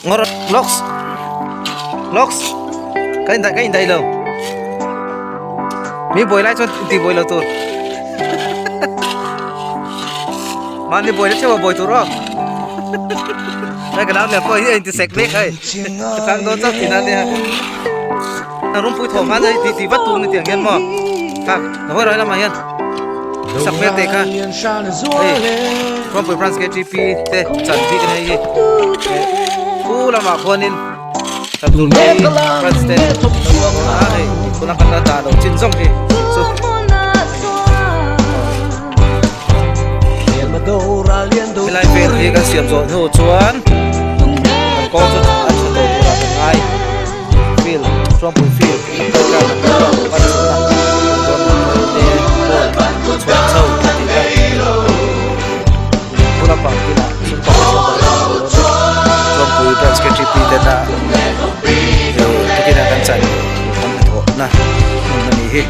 Ngawr lawks lawks ka indaih ka indaih lo mi buai lai chuan inti buai lo tur mahni buai na theuh a buai tur aw hei ka nau lian pawh hi a inti sek mek hei ka chang dawn chauh tihna ania rumpui thawm khan hei tih tih vat tur a ni tih ang hian maw kha ka hawi rawh helamah hian sak hmel teh kha hei rumpui branch ktp te chan bik a ni hei hi khu lamah khuanin kan tur hi branch te a hei tuna kan la dah loh chin zawng hi chu helai vel hi kan siam zawh hnu chuan kan kawng chu a tha tawh turah kan ngai field Truampui field chhuah chho a tih kha bula pang kinah sum pakhat chuan dah leh dawn Truampui branch ktp tena tukina kan chan kan hnathawhna hmun a nih hi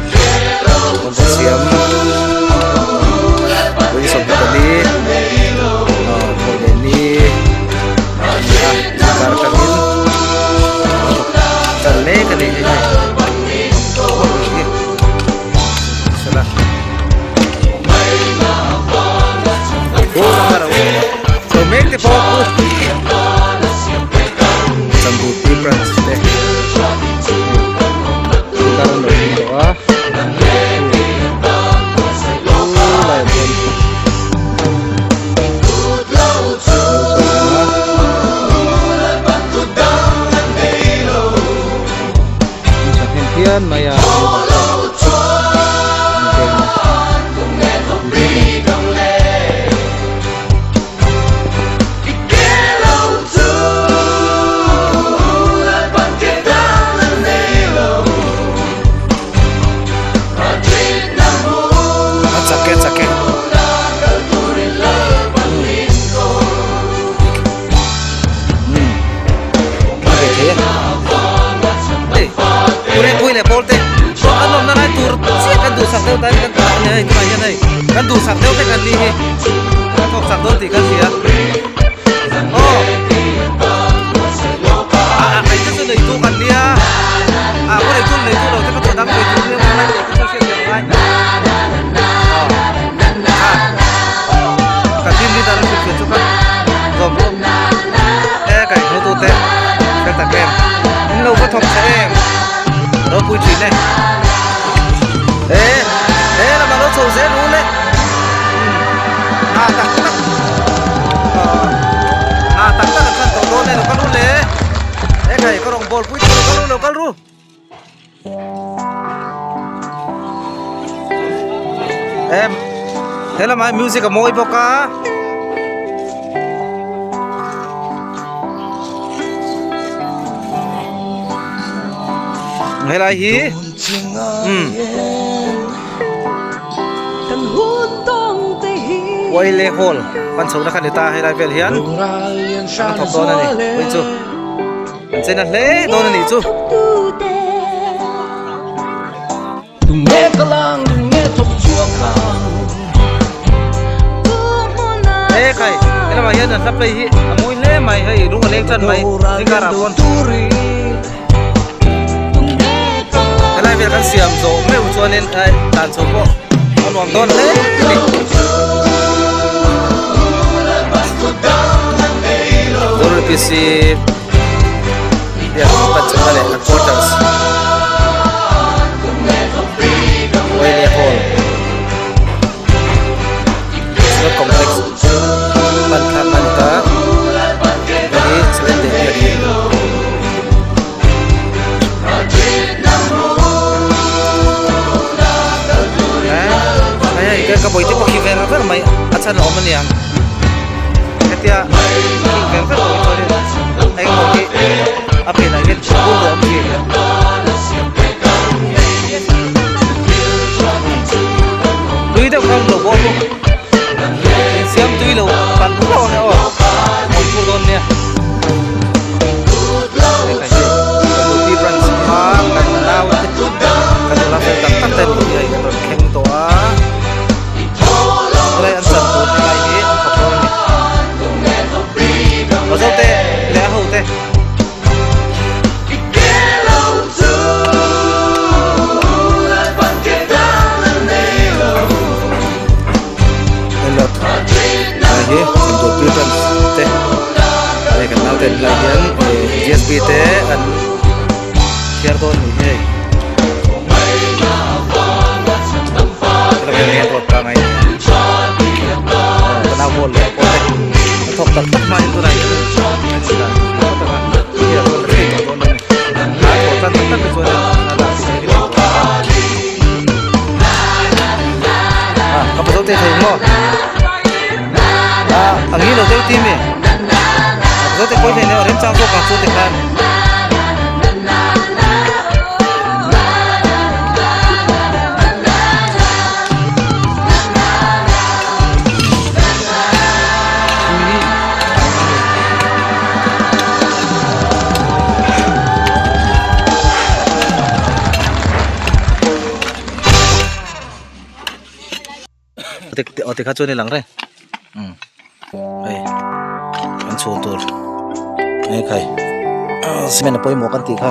kawngka siam vawi 24 thawh leh ni a ni a kar atangin chan mek a ni hei hei. Hian mai a a chak e chak e a ve thei e pui leh pawl te an awmna lai tur chiah kan duhsak deuh ta kan tah ani hei tunah hian hei kan duhsak deuh vek an ni hi kan thawk chak dawn tih kan hria aw a a hei te chu nei tu kan nia a ka nei tu nei tu lo te ka thawh dang nei tu nia ngai tih te chu hriat thiam ngai aw ka team leader a hriat chu ka zawm e ka inhmu tu te fel tak em in lo va thawk tha em ropui thin e e he lamah lo chho zel u le hna tak tak hna tak tak an thlan tawh dawn e lo kal u le e khai ka rawn bawl pui tawh lo kal u lo kal ru. Em he lamah hian music a mawi bawk a helai hi umm Wile hall pan chho na kha ni ta helai vel hian an thawk dawn a ni pui chu. An chen a hle dawn a nih chu. E khai he lamah hian an hla play hi a mawi hle mai hei lung a leng tan mai zingkarah pawn helai vel kan siam zawh meuh chuanin tlan chho pawh a nuam dawn hle a ni. WPC biak leh headquarters Wele Hall Sport Complex hman thlak a ni ta hei hi seven day biak in hei hei ka bawihte pawh khi ver ver mai a chhan a awm a niang hetia khi ver ver pawh hi chuanin engemaw hi a pianah hian bur a awm thin tui deuh kha lo bawk insiam tui lo palh hlauh ang e aw. te. Hei hi Chhimtualpui branch te hei kan naute an lai hian gsb te an thiar dawn ni hei ka nau ball leh pawh te a thawk tak tak hmain tunah hian a thawh tan tak tak te chuan a dah Ka pasal te thei maw? A ngi lo deuh ti mi? A pasal te pawi hlei nen remchang zawk ang chu ti khan. Aw tikha chuan i lang reng umm hei an chhun tur hei khai cement a pawimawh kan tih kha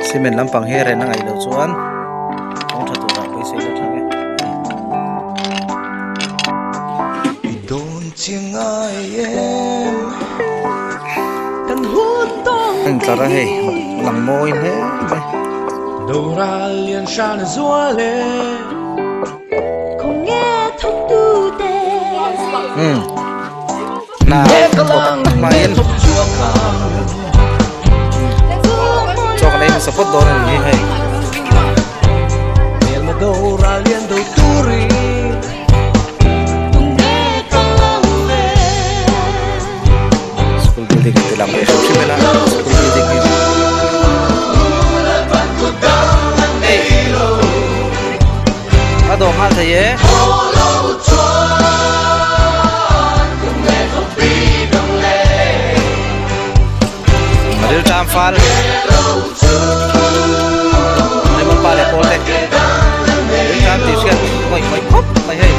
cement lampang hi ren a ngaih loh chuan kawng tha turah pawisa ila tha nge. A intlar a hei lang mawi hle mai. Umm hna thawk tak tak hmain chaw kan ei hmasa phawt dawn a ni hi hei. School building an ti lang ve hrim hrim ila school building hi a dawh nghal thei e. Rilṭam fal Raymond pa leh pawl te rilṭam tih hriat ngawih ngawih khawp mai hei.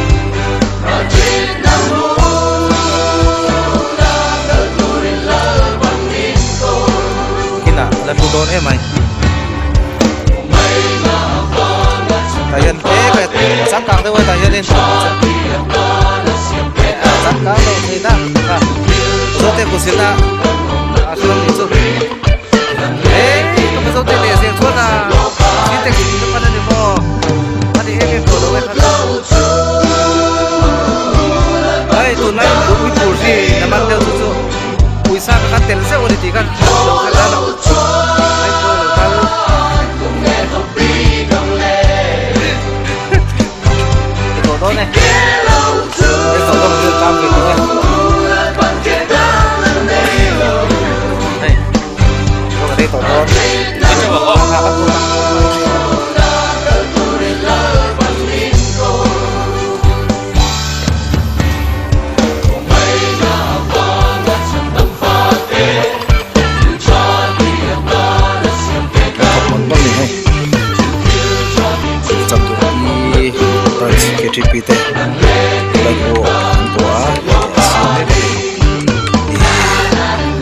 Kinah a la hlu dawn em mai. Tah hian tlem changkang deuh a tah hianin changkang lo thei na kha Zote kut zirna a hre nih chu eh ka pa Zote leh zir chuan a thil te kut pan a ni maw a ni em em tawh lo e kha chu hei tunlai ui tur hi na man deuh chu chu pawisa kha kan tel zeuh a ni tih kha lo hre ta lo hei pawh lo kal tawh dawn e hei tawh dawn a tam ve tawh e hei tawh rei tawh dawn K T P te lai pawh an bawh a a siam mek a ni ih pah pawh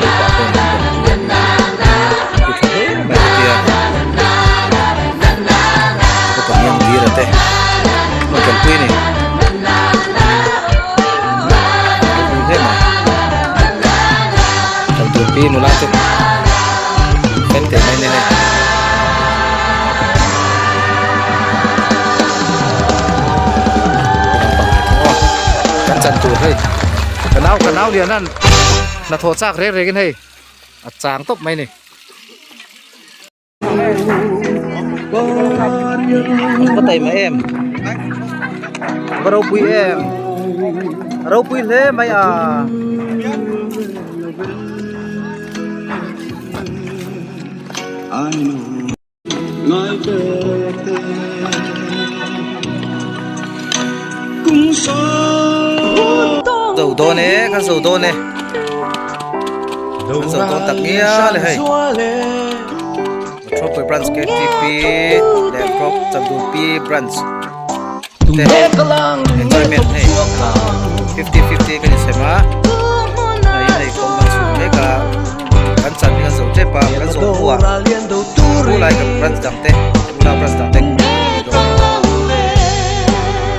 an ti tha hle mai ka tia naupang hian dir a te an kalpui a ni ropui hle mai kal tur pi nula te fel teh mai a ni hei. Kan chan tur hei ka nau ka nau lian an hnathawh chak reng reng in hei a chang tawp mai a ni. Ka taima em ka ropui em ropui hle mai a. Zo dawn e kan zo dawn e kan zo dawn tak ngial e hei Metropole Branch KTP leh Prop Chandulpi Branch te enjoyment hei 50 50 kan insem a hei hei kawng kan chhun mek a. Khulai kan branch dang te.